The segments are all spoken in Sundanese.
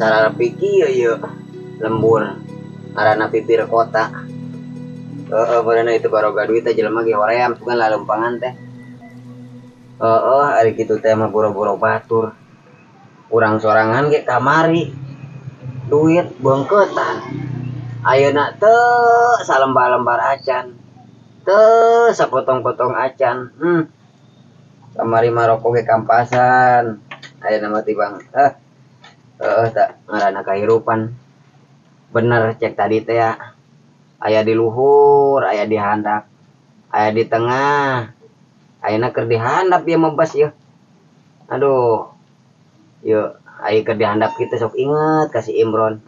Sararapi kieu ieu lembur. Ngaranna pipir kota. Heeh, beureunan itu baroga duit teh jelema ge hoream bukan lalempangan teh. Heeh, ari kitu teh mah boro-boro batur. Urang sorangan ge kamari. Duit beungkeutan. Ayeuna teu salembar-lembar acan. Teu sapotong-potong acan. Kamari mah rokok ge kampasan. Ayeuna mah tibang heeh tak ngaranna kahirupan. Bener cek tadi teh ya. Aya di luhur, aya di handap, aya di tengah. Ayeuna keur di handap ieu mah bas ieu. Aduh. Ieu aya keur di handap kitu sok inget ka si Imron.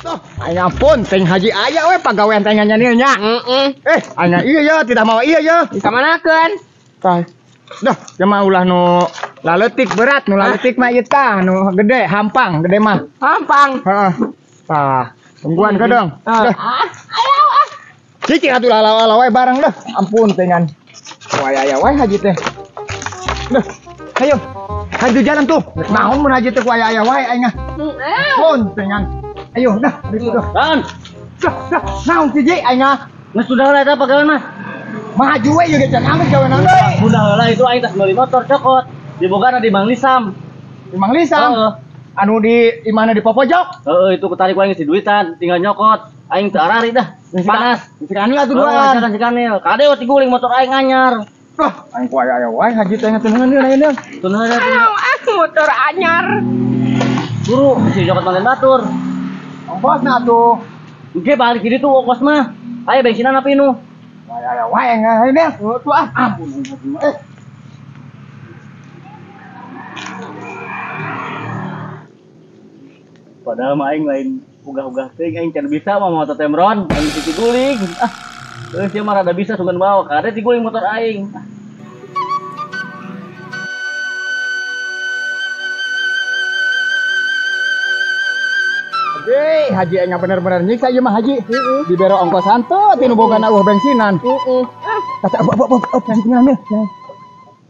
Tuh, aing ampun, teng haji aya we pagawean teh nyanyi nya. Heeh. Aing ieu ya tidak mau iya ya. Dikamanakeun? Tah. Dah, jemaah ulah nu laletik berat, nu laletik mah ieu tah, nu gede, hampang, gede mah. Hampang. Heeh. Tah, tungguan ka dong. Dah. Ayo ah. Cicing atuh lalawa we bareng dah. Ampun tengan. Wah aya wae haji teh. Dah. Ayo. Haji jalan tuh. Naon mun haji teh ku aya-aya wae aing ah. Ampun tengan. Ayo dah, itu dah. Naon? Dah, dah. Naon cicing aing ah. Geus sudah lah eta pagawean mah. Maju we ieu ge can amet gawean deui. Udah lah itu aing tas meuli motor cokot. Dibogana di Mang Lisam. Di Mang Lisam? Heeh. Anu di imahna di Popojok? Heeh, itu ketarik ku aing si duitan, tinggal nyokot. Aing teu arari dah. Panas. Si Kanil atuh duaan. Heeh, si Kanil. Kade we tiguling motor aing anyar. Wah, aing ku aya-aya wae haji teh ngeuneuhan ayeuna. Tuneuhan atuh. Ah, motor anyar. Guru, si nyokot manten batur. Ongkosna atuh. Engke balik di ditu ongkos mah. Aya bensinan apa inu? Aya wae ayeuna. Tuh ah, ampun haji mah. Padahal mah aing lain ugah-ugah teuing aing can bisa mah motor Temron, aing bisi tiguling. Ah, geus ieu mah rada bisa sugan bawa, kade tiguling motor aing. Oke, haji aing bener-bener nyiksa ieu mah haji. Dibero ongkos hantu tinu bogana eueuh bensinan. Heeh. Kata apa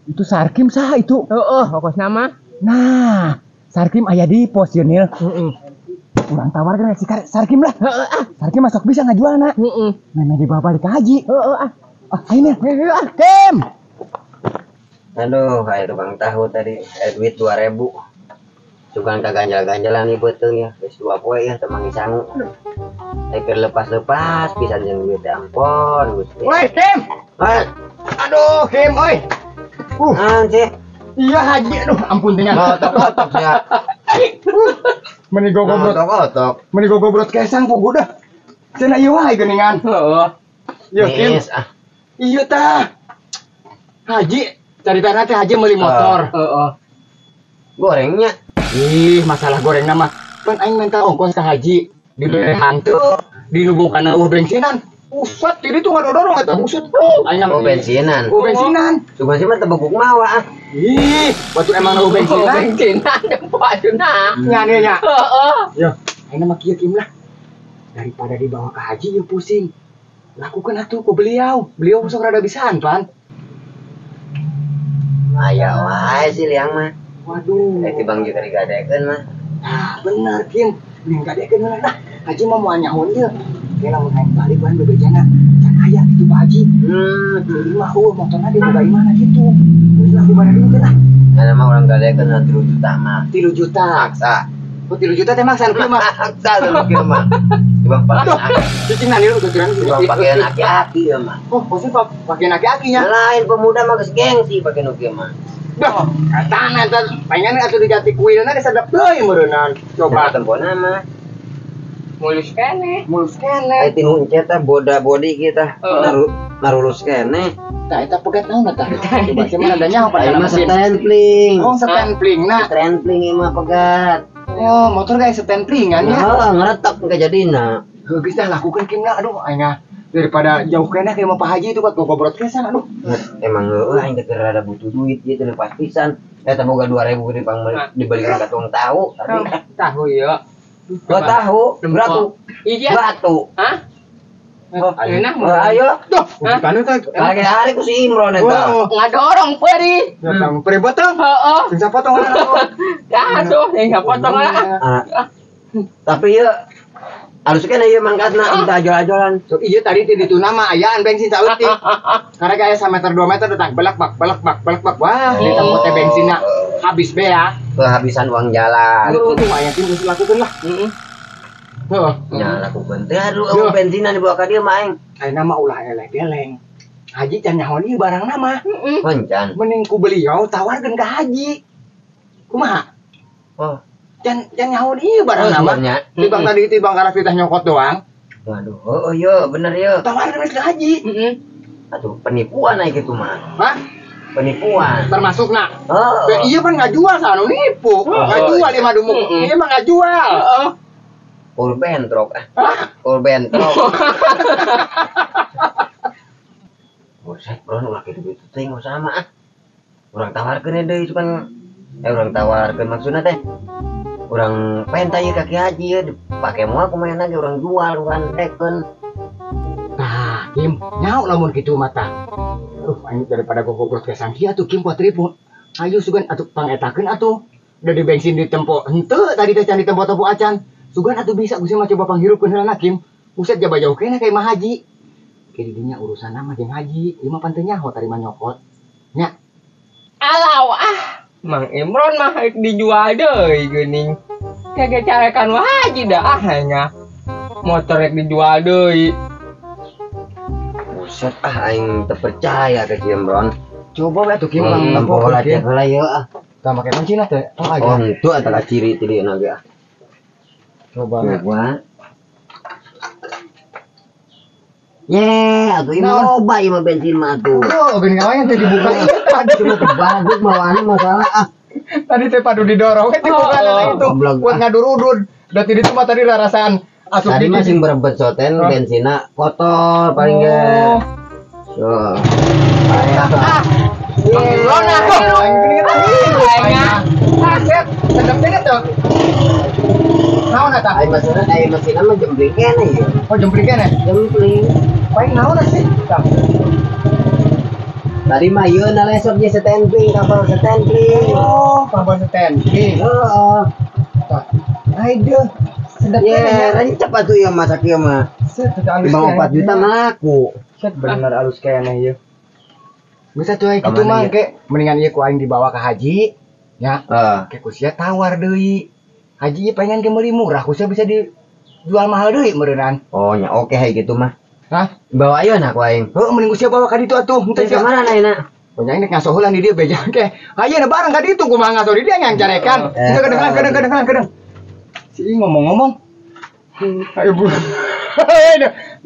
Itu Sarkim saha itu? Heeh, ongkosna mah. Nah, Sarkim aya di pos ieu Nil. Heeh. Urang tawarkeun si Sarkim lah. Heeh ah. Sarkim masuk bisa ngajualna. Heeh. Memeh dibawa balik ke haji. Heeh ah. Ah, ayo Nil. Heeh ah. Kim. Aduh, kayak tukang tahu tadi, duit 2000. Sugan kaganjal-ganjalan ieu beuteung ya, geus 2 poe ya teu mangi sangu. Keur lepas-lepas pisan jeung duit teh ampun Gusti. Woi, Kim. Hei. Aduh, Kim euy. Naon sih? Iya haji, aduh ampun tinggal. Otok-otok ya. Meni gogobrot. Otok-otok. Meni gogobrot kesang pugu dah. Cenah ieu wae geuningan. Heeh. Yo Kim. Ah. Iya tah. Haji, caritana teh haji meuli motor. Heeh. Gorengnya. Ih, masalah gorengna mah. Pan aing minta ongkos ka haji. Dibere hantu, dinubukan eueuh bensinan. Usat, jadi tuh ngadodorong eta usut. Aing oh bensinan. Oh bensinan. Sugan sih mah teu beguk mawa ah. Ih, batu emang eueuh bensinan. Bensinan tempo atuna. Nya nya nya. Heeh. Yo, aing mah kieu Kim lah. Daripada dibawa ke haji yo pusing. Lakukan atuh ku beliau. Beliau sok rada bisaan, Pan. Aya wae sih liang mah. Waduh. Tibang juga digadekeun mah. Nah, bener Kim. Ning gadekeun lah. Nah, haji mah moal nyahoan ieu. Ke lamun aing balik bae bebejana. Can aya kitu Pak Haji. Mah eueuh motorna diboga imahna kitu. Geus lah kumaha deui teh lah. Karena mah urang gadekeun 3 juta mah. 3 juta. Maksa. Oh 3 juta teh maksa nu mah. Maksa nu kieu mah. Tibang pakaian. Cicing na nieu tujuan. Tibang pakaian aki-aki ieu mah. Oh, pasti pakaian aki-akinya. Lain pemuda mah geus gengsi pake nu kieu mah. Dah, katana eta pengen atuh diganti kuilna geus sedep deui meureunnan. Coba tempona mah. Mulus keneh. Mulus keneh. Tinu encet teh boda body kita. Narulus keneh. Tah eta pegat naon tah? Coba sih mah adanya apa dalam mesin. Stenpling. Oh, stenpling nah. Stenpling ieu mah pegat. Oh, motor kayak stenplingan ya. Heeh, ngeretok kejadina. Heuh geus dah lakukeun Kim lah. Aduh aing daripada jauh keneh kayak mau Pak Haji itu buat gogobrot kesan aduh. Emang heueuh aing teh rada butuh duit ieu teh lepas pisan. Eta boga 2000 dipang dibalikan ka tukang tahu tapi tahu ieu. Gua tahu, batu. Iya. Batu. Hah? Enak. Ayo. Tuh, bukan teh. Lagi hari ku si Imron eta. Ngadorong peri. Peri potong. Heeh. Sing sapotong. Ya tuh, sing sapotong lah. Tapi ieu alus kan ieu mangkatna entah ajol-ajolan. Iya tadi ti ditu nama ayaan bensin saeutik. Karena kayak 1 meter 2 meter tetang belak bak belak bak belak bak. Wah, di tempat teh bensinna habis bea. Kehabisan uang jalan. Itu lumayan sih mesti lakukan lah. Heeh. Heeh. Ya lakukan teh aduh bensinan dibawa ka dieu mah aing. Ayeuna mah ulah eleh-deleng. Haji can nyaho ieu barangna mah. Heeh. Encan. Mending ku beliau tawarkeun ka haji. Kumaha? Oh. Can nyaho ieu barangna mah. Tibang tadi tibang karena kita nyokot doang. Waduh, oh iya bener ya. Tawarkeun ka haji. Heeh. Aduh, penipuan aing kitu mah. Hah? Penipuan. Termasuk nak. Oh. Iya kan nggak jual sanu nipu. Nggak jual dia mah dumuk. Iya mah nggak jual. Heeh. Ur bentrok ah. Ur bentrok. Buset, bro, ulah kitu-kitu teh nggak sama ah. Urang tawarkeun deui cuman urang tawarkeun maksudna teh. Urang penta ieu ka Ki Haji ieu dipake moal kumaha lagi urang jual urang dekeun. Tah, Kim, nyaho lamun kitu mah tah. Aing daripada gogobrot ke sangkia tuh Kim potripu. Ayo sugan atuh pangetakeun atuh. Udah di bensin di tempo henteu tadi teh can di tempo-tempo acan. Sugan atuh bisa gusi mah coba panghirupkeun heula Kim. Buset jaba jauh keneh ka imah haji. Ke didinya urusan mah jeung haji, ieu mah pan teu nyaho tadi mah nyokot. Nya. Alau ah, Mang Imron mah rek dijual deui geuning. Kage carekan wah haji dah ah nya. Motor rek dijual deui. Buset ah aing teu percaya ka Ki Imron. Coba we atuh Kim pang tempo heula cek heula ieu ah. Tah make kuncina teh. Oh aja. Oh henteu eta ciri ti dieu ge ah. Coba. Coba. Ye, atuh ieu loba ieu mah bensin mah atuh. Oh, geuning awean teh dibuka ieu tadi cuma kebagut mawana masalah ah. Tadi teh padu didorong teh dibuka itu buat ngadurudud. Da ti ditu mah tadi rarasaan asup tadi mah sing berebet soten bensinna kotor paling ge. So. Ah. Lona hirup. Aset, sedep teh tuh. Naon eta? Ai maksudna ai mesinna mah jempling keneh ieu. Oh, jempling keneh? Jempling. Paling naon sih? Tadi mah ieu na lesok ge setempling, kapal setempling. Oh, kapal setempling. Heeh. Tah. Ai deuh. Sedep keneh. Rencep atuh ieu masak ieu mah. Set, alus. 4 juta mah laku. Set bener alus keneh ieu. Bisa tuh gitu mah ke mendingan ieu ku aing dibawa ke haji. Ya, ke ku sia tawar deui. Haji pengen ke meuli murah, ku sia bisa dijual mahal deui meureunnan. Oh nya oke hay gitu mah. Hah? Bawa ayeuna ku aing. Heuh mending ku sia bawa ka ditu atuh. Henteu ka mana ayeuna? Nya aing ngaso heula di dieu beja ke. Ayeuna bareng ka ditu kumaha ngaso di dieu yang carekan. Henteu kedengeran. Si ngomong-ngomong. Ayo bu.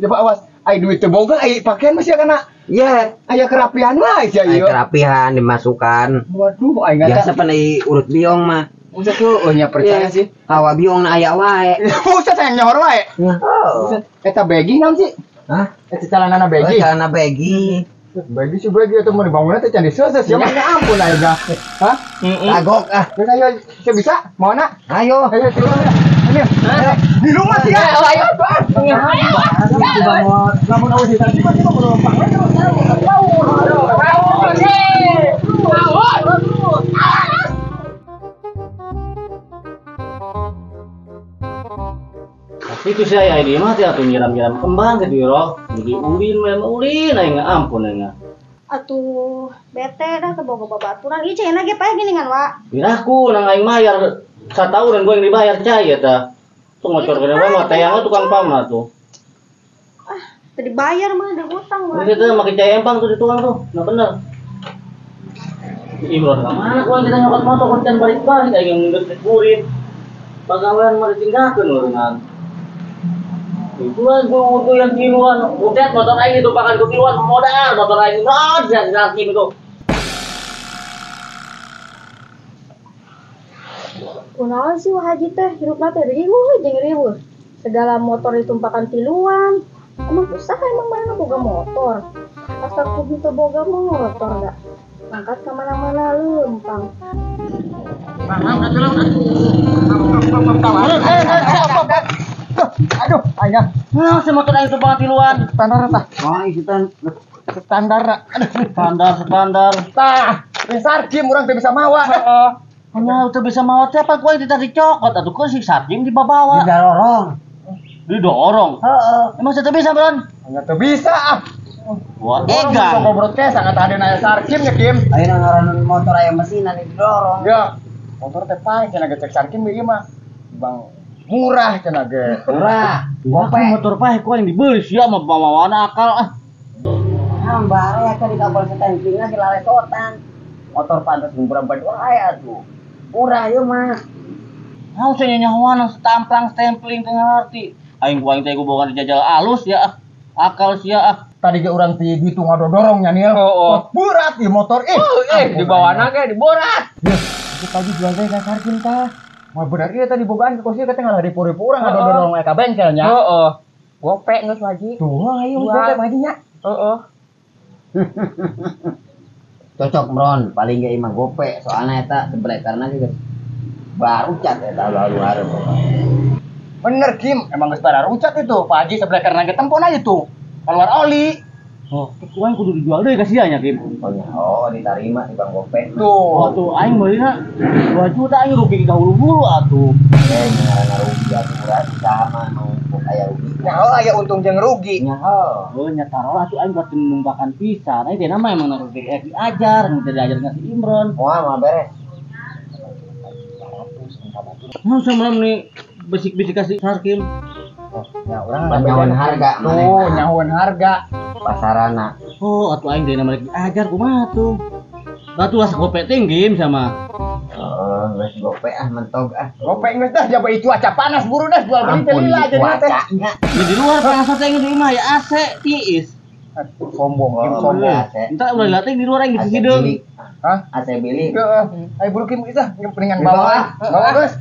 Coba awas. Ai duit teu boga ai pakaian masih kana. Iya, aya kerapihan wae sia ieu. Aya kerapihan dimasukkan. Waduh, aing biasa pan ai urut biong mah. Buset tuh, oh nya percaya sih. Hawa biong na aya wae. Buset sayang nyohor wae. Heeh. Eta begi naon sih? Hah? Eta celanana begi. Oh, celana begi. Begi sih begi eta mah dibangunna teh can diseuseus sia mah ampun aing ga. Hah? Kagok ah. Geus ayo sia bisa? Maona? Ayo. Ayo turun. Ayo. Di rumah sih ya. Ayo, ayo. Lamun awas tadi mah cuma melompang we terus Itu saya ini mah teh atuh nyiram-nyiram kembang gitu roh. Jadi ulin we mah ulin aing ampun aing. Atuh bete dah teu boga babaturan ieu cenah ge pae geuningan wa. Piraku nang aing mayar sataunan gua yang dibayar cai eta. Tuh ngocorkeun wae mah tayang tukang pamna tuh. Ah, teu dibayar mah ada hutang mah. Geus teh make cai empang tuh di tukang tuh. Nah bener. Imron ka mana gua kita nyokot motor konten balik-balik aing geus dikurin. Pagawean mah ditinggalkeun urungan. Itu lah gua yang kiluan, udah motor aing itu bahkan gua kiluan modal motor aing rod dan itu. Kunaon sih Wah Haji teh hirupna teh riweuh jeung riweuh. Segala motor ditumpakan tiluan. Emang susah emang mana boga motor. Asa kudu teu boga motor da. Mangkat ka mana-mana leumpang. Aduh, aing. Nah, si motor aing tumpakan tiluan. Standar tah. Oh, isutan standar. Standar. Tah, Sarkim urang teu bisa mawa. Heeh. Nya teu bisa mawa teh apa ku aing ditadi cokot atuh ku si Sarkim dibabawa. Didorong. Didorong. Heeh. Emang saya teu bisa, Bron? Nya teu bisa ah. Wah, egang. Sok broadcast sangat ada aya Sarkim ya, Kim. Ayeuna ngaran motor aya mesinan didorong. Ya. Motor teh pae cenah ge cek Sarkim ieu mah. Bang murah cenah ge. Murah. Gope motor pae ku aing dibeli sia mah bawaana akal ah. Ah, bare ka di kabel setempingna ge lalesotan. Motor pantes murah wae atuh. Murah ieu mah. Hau sia nyahoan setamplang stempling teu ngarti. Aing ku aing teh ku boga dijajal alus ya ah. Akal sia ah. Tadi ge urang ti ditu ngadodorong nya Nil. Heeh. Berat ieu motor ih. Dibawana ge diborat. Ya, itu pagi jual teh ka Sarkim tah. Mah bener ieu tadi bogaan ke kosi teh ngalah ripu-ripu urang ngadodorong ka bengkel nya. Heeh. Gope geus haji. Tuh, ayo gope haji nya. Heeh. Cocok Bron, paling ge imah gope soalna eta sebelekarna ge baru cat eta lalu hareup. Bener Kim, emang geus baru cat itu. Pak Haji sebelekarna ge tempon aja tuh. Keluar oli. Oh, ku aing kudu dijual deui ka sia nya Kim. Oh, ditarima di Bang Gope. Tuh. Oh, tuh aing meulina 2 juta aing rugi ka hulu-hulu atuh. Eh, ngaranna rugi atuh murah sama mau aya rugi. Nyaho aya untung jeung rugi. Nyaho. Oh, nya tarolah atuh aing buat numpakan pisan. Aing teh nama emang rugi diajar, mun teu diajar ka si Imron. Moal mah beres. Mau sama nih bisik-bisik kasih Sarkim. Oh, ya urang nyahoan harga. Tuh, nyahoan harga pasarana. Oh, atuh aing teh nama diajar kumaha tuh. Batu lah gope tinggi sama. Oh, geus gope ah mentog ah. Gope geus dah jaba cuaca panas buru dah jual beli teh lila jadi teh. Di luar panas teh di imah ya AC tiis. Sombong, Kim sombong. Entar ulah dilatih di luar aing geus hideung. Hah? AC bilik. Heeh. Ayo buru Kim geus ah, mendingan bawa. Bawa geus.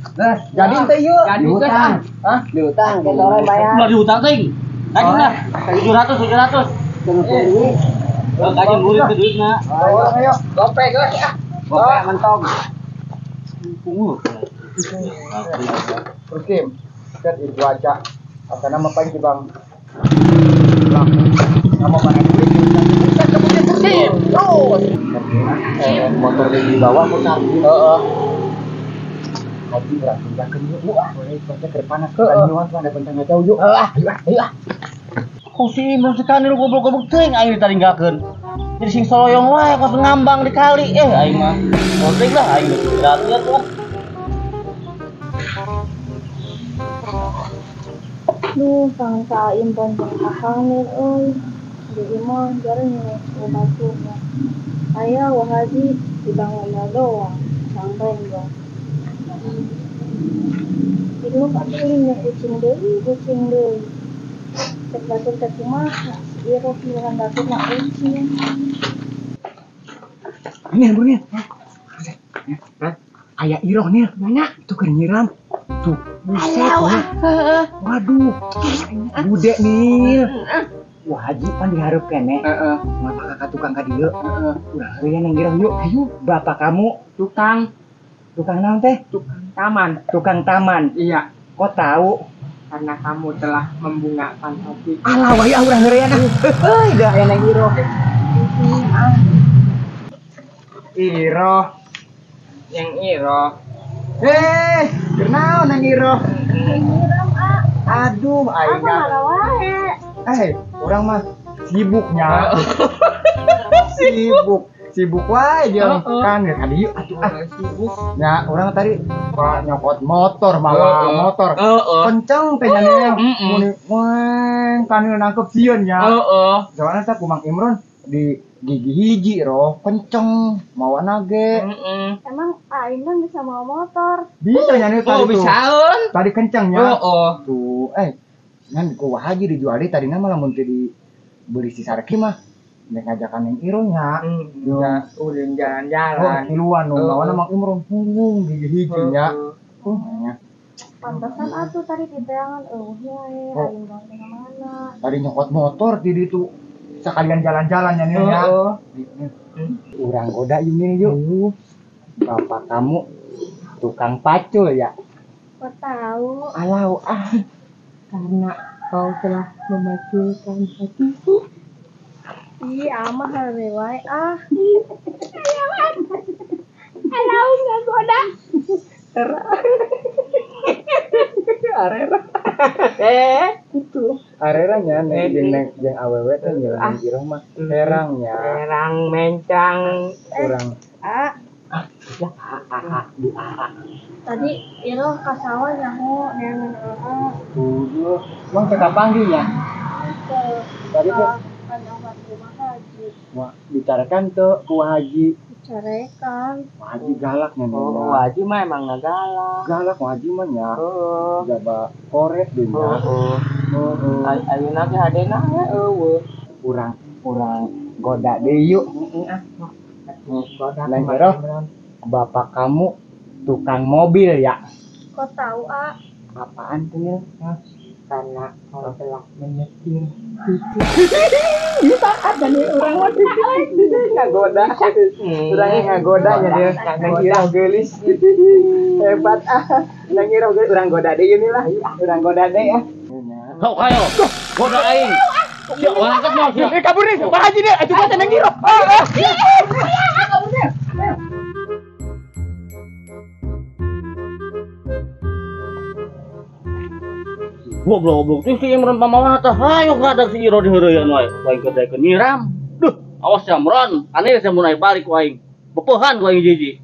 Jadi teh ieu. Diutang. Hah? Diutang ke sore bayar. Ulah diutang teh. Kaji lah. 700 700. Oh, kaji murid ke duitna. Ayo, ayo. Gope geus ah. Gope mentog. Punguh. Terus Kim, kan cuaca. Asana mah paling di Bang. Sama mana duit, buset kemudian kursi terus. Motor di bawah ku Sarkim. Heeh. Haji urang tinggalkeun yuk ah. Boleh cuaca keur panas. Heeh. Tuh ada bentang jauh yuk. Heeh, ayo ah, ayo ah. Kok si Imron sekali lu goblok-goblok teuing aing ditaringgakeun. Jadi sing soloyong wae kos ngambang di kali. Aing mah. Goblok lah aing geus beratnya tuh. Duh, kang ka Imron jeung Akang euy. Di imah jarang nyuruh baturna. Aya Wah Haji di bangun doang, sampai enggak. Hidup atuh nya ucing deui, ucing deui. Cek batur teh kumaha, si Iroh milan batur mah ucing. Ini burungnya. Hah? Aya Iroh nih, nanya itu keur nyiram. Tuh, buset. Waduh. Bude nih. Wah Haji pan dihareup keneh. Heeh. Ngapa kakak tukang ka dieu? Heeh. Urang heureun yang ngiram yuk. Ayo, bapak kamu tukang. Tukang naon teh? Tukang taman. Tukang taman. Iya. Kok tahu? Karena kamu telah membungakan hati. Alah wae ah urang heureun ah. Heuy, dah aya nang Iroh. Iroh. Yang Iroh. Eh, keur naon nang Iroh? Nyiram ah. Aduh, aing. Apa malah wae. Orang mah sibuknya. Sibuk wae jeung kan ya tadi yuk atuh ah sibuk. Ya, orang tadi wah nyokot motor mawa motor. Kenceng teh nya muni weng kan nangkep sieun nya. Heeh. Soalna teh ku Mang Imron di gigi hiji roh kenceng mawa nage. Emang Imron bisa mawa motor? Bisa nya tadi tuh. Bisaeun. Tadi kenceng nya. Heeh. Tuh, ngan ku Wah Haji dijual deui tadina mah lamun teu dibeli si Sarki mah nek ngajakan yang Iroh nya. Ya, ulin jalan-jalan. Oh, tiluan nu lawan Mang Imron punggung gigi hiji nya. Nya. Pantesan atuh tadi diteangan eueuh wae Imron teh mana. Tadi nyokot motor di ditu sekalian jalan-jalan nya nih ya. Urang goda yuk nih yuk. Bapak kamu tukang pacul ya? Kok tahu? Alau ah. Karena Kau telah memakilkan hatiku. Ih, amah hare wae ah. Alau ngagoda. Arera. Itu. Arera nya jeung jeung awewe teh nyelang iroh mah herang nya. Herang mencang urang. Ah. Ya di a. Tadi iroh ka sawah nyaho neangan aa. Tuh, mah teu kapanggih nya. Tadi teh kan rumah haji. Wah, bicarakan tuh ku haji. Dicarekan. Wah, haji galaknya nih. Oh, haji mah emang nggak galak. Galak haji mah nya. Heeh. Jaba koret deh nya. Heeh. Heeh. Ayeuna ge hadena eueuh. Urang urang goda deui yuk. Heeh ah. Goda. Neng Iroh, bapak kamu tukang mobil ya? Kok tahu, ah? Apaan tuh, Nil? Karena kau telah menyetir. Bisa ada nih orang mah ngagoda. Urangnya ngagoda nya dia. Neng Iroh geulis. Hebat ah. Neng Iroh geulis urang goda deui ini lah. Urang goda deui ah. Sok hayo. Goda aing. Siap angkat moal sia. Kabur nih, Pak Haji deh. Coba teh Neng Iroh. Goblok-goblok tuh si Imron pamawana teh hayo ngadag si Iro diheureuyeuan wae. Aing keur daekeun nyiram. Duh, awas ya Imron, aneh saya mun balik ku aing. Bepeuhan ku aing jiji.